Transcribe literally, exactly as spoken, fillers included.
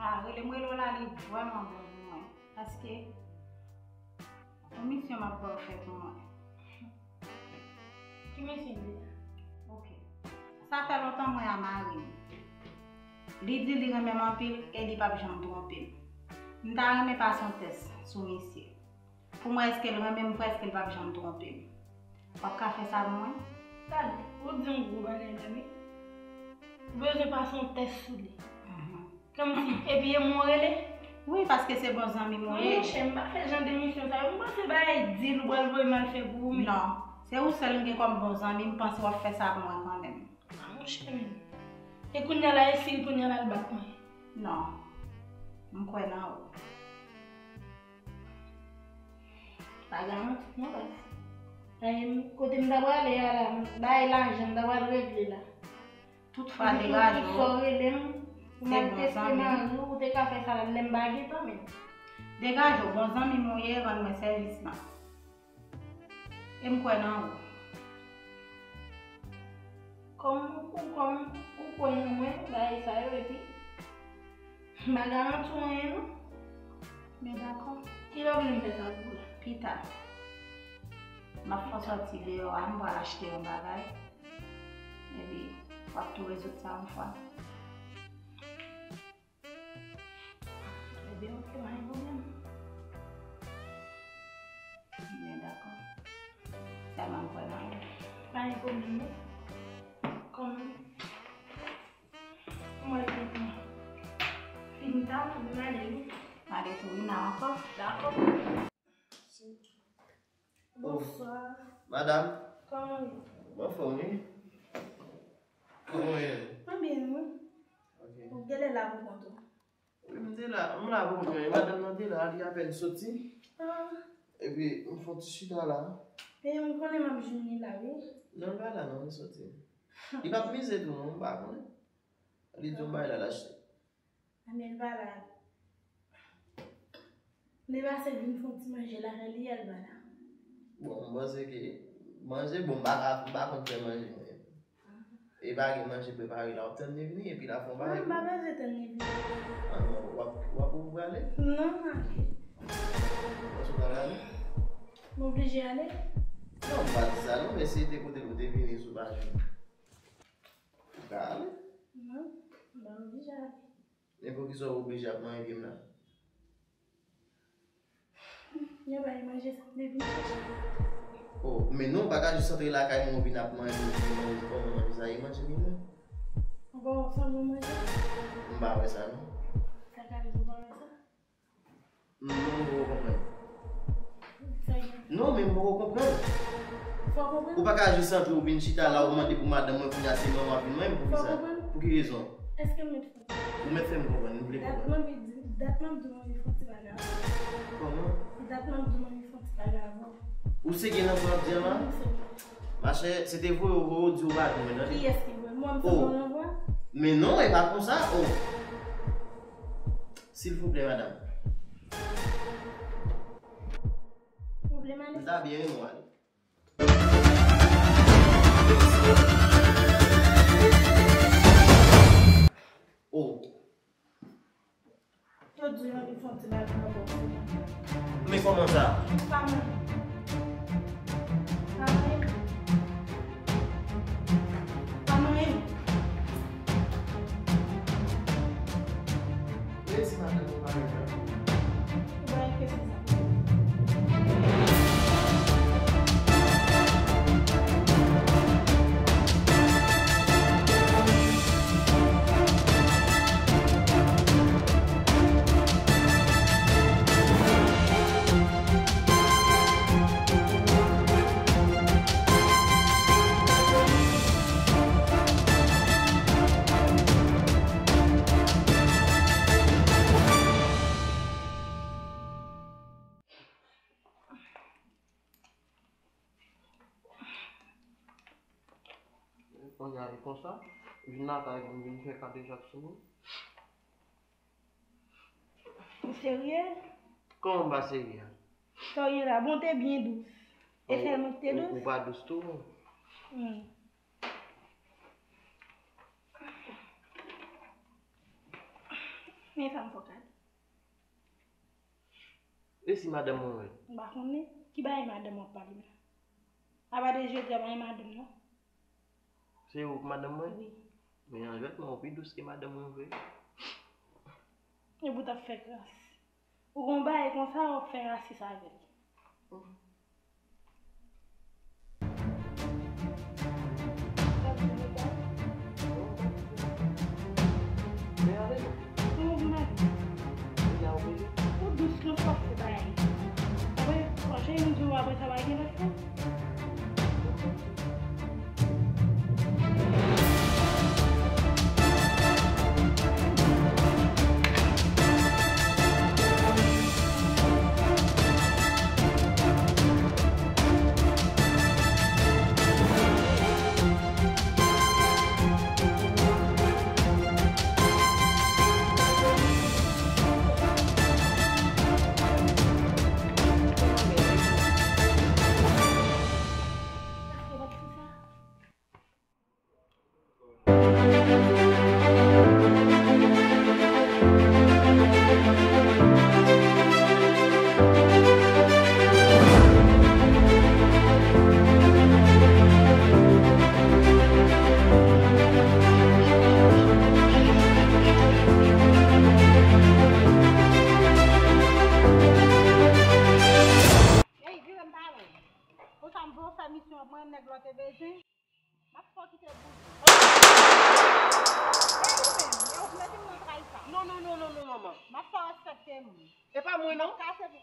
Ah, rele m, rele w la, li vrèman bon pou mwen. Paske, yon misyon m ap ba w fè pou mwen. Ki misyon li ye? Ok. Sa fè lontan mwen a mari m. Li di li renmen m anpil e li p ap janm twonpe m. M ta renmen pase yon tès sou misye. Pou m wè èske l renmen m vre, èske l p ap janm twonpe m. W ap ka fè sa pou mwen? Gade, ou di yon gwo bagay la, wi. Ou bezwen pase yon tès sou li. Mhm. Kòmsi, epi e mwen w rele? Wi, paske se bon zanmi m ou ye. Non, monchè, m pa fè jan de misyon sa yo. M panse bagay dil ou pral voye m al fè pou ou menm. Non, se ou sèl m gen kòm bon zanmi, m panse w ap fè sa pou mwen kanmenm. Ah, monchè, men. E kounye a la, e si kounye a la l bat mwen? Non, m kwè nan ou. Pa garanti non, baz. Ay, kote m ta prale a la, bay lajan m ta pral regle la. Tout fwa degaje w, ou rele m, ou mal teste mari w, ou te ka fè sa la, lè m pa gentan menm. Degaje w, bon zanmi m ou ye, rann mwen sèvis lan. E m kwè nan ou. Kòm ou, kòm ou kwè nan mwen, bagay sa yo, epi m pa garanti w anyen non. Men dakò. Kilè w vle m fè sa pou ou la? Pita. M ap fè w sòti deyò a, m pral achte yon bagay. Epi, w ap tou rezoud sa yon fwa. Ebyen, ok, pa gen pwoblèm. Men dakò. Sèlman m kwè nan ou. Pa gen pwoblèm, non. Kòm mwen, fini ta, m ale, wi. M ale tou, wi, nan ankò. Dakò. Bonswa. Madam. Kòman w ye? Mwen anfòm, wi. Kòman w ye? Mwen byen, wi. Ok. Ou genlè la pou kont ou. Wi, m te la, m la pou kont mwen. Madanm nan te la, li apèn soti. Ah. Epi, m fè yon ti chita la. E, m konnen m ap jwenn li la, wi. Non, l pa la, non, li soti. Li p ap mize tou, non, m pa konnen. Li di yon bagay la, l achte. Anben, l pa la. Li pase vin fè yon ti manje lakay li, a l pa la. Bon, m panse ke manje, bon, m pa ka, m pa konn fè manje mwen. E pa gen manje prepare la, w ap tann li vini, epi l ap fè yon bagay pou ou. Non, m pa bezwen tann li vini. Ah non, w ap, w ap, ou prale? Non, m ale. Ou panse w prale? M oblije ale? Non, m pa di sa non, men si te kote l ou te vini sou pa jwenn. Ou ka ale? Non, m pa oblije ale. Men poukisa w oblije ap manje pye m la? Yo bay manje sa m te vin chèche. Oh, men non, w pa ka jis antre lakay mwen, w vin ap manje, w vin manje, kòman manje sa ye, manje minè? Ou pa wè fanmi w manje? M pa wè sa non. Sa ka rive w pa wè sa? Non, m poko konprann. Non, men m poko konprann. Fò konprann. Ou pa ka jis antre, ou vin chita la, ou mande pou madanm mwen, kounye a se manman w ap vin mande m pou kisa? Fò konprann. Pou ki rezon? Èske m mèt fè? Ou mèt fè m konprann, m vle konprann. Dat m ap di w, dat m ap di w, manmi fè yon ti bagay avè w. Kòman? Dat m ap di w, manmi fè yon ti bagay avè w. Ou serye nan sa w ap di an la? Wi, m serye. Machè, se te voye w voye w di w pa jwenn mwen, tande? Kiyès ki voye m? Mwen, m sanble yon ranvwa? Men non, e pa konsa, oh. Silvouplè, madanm. Ou vle m ale? M ta byen renmen w ale. Oh. Yo di yo anvi fè yon ti bagay ankò. Men kòman sa? Pa mwen. Pa mwen. Pa mwen. Resi madanm ou pa renmen. Ou pa renmen se sa. Kounye a li konsa, vin lakay mwen, vin fè kadejak sou mwen. Ou serye? Kòman m pa serye a? Sa w ye la, bon, te byen dous. E sèlman ki te dous? Ou pa dous tou? Hmm. Men sa m fè w ka di. E si madanm mwen wè l? M pa konnen. Ki bagay madanm w ap pale la? Apa de jodi a pa gen madanm non. Se ou k madanm mwen? Wi. Men anjwètman ou pi dous ke madanm mwen vre. Epi w t ap fè kras. Ou gon bagay konsa w ap fè rasis avè l. Ou dous nan fòse bagay. Apre, cheri m di w apre sa pa gen lòt fwa. Ey, vire m pa wè. Konsa m voye w fè misyon an, mwen nèg la w te bezwen. M ap fè w kite boul. E ou menm, e ou k mete m nan tray sa. Non, non, non, non, non, manman. M ap fè w aksepte m. E pa mwen, non. M ap kase pou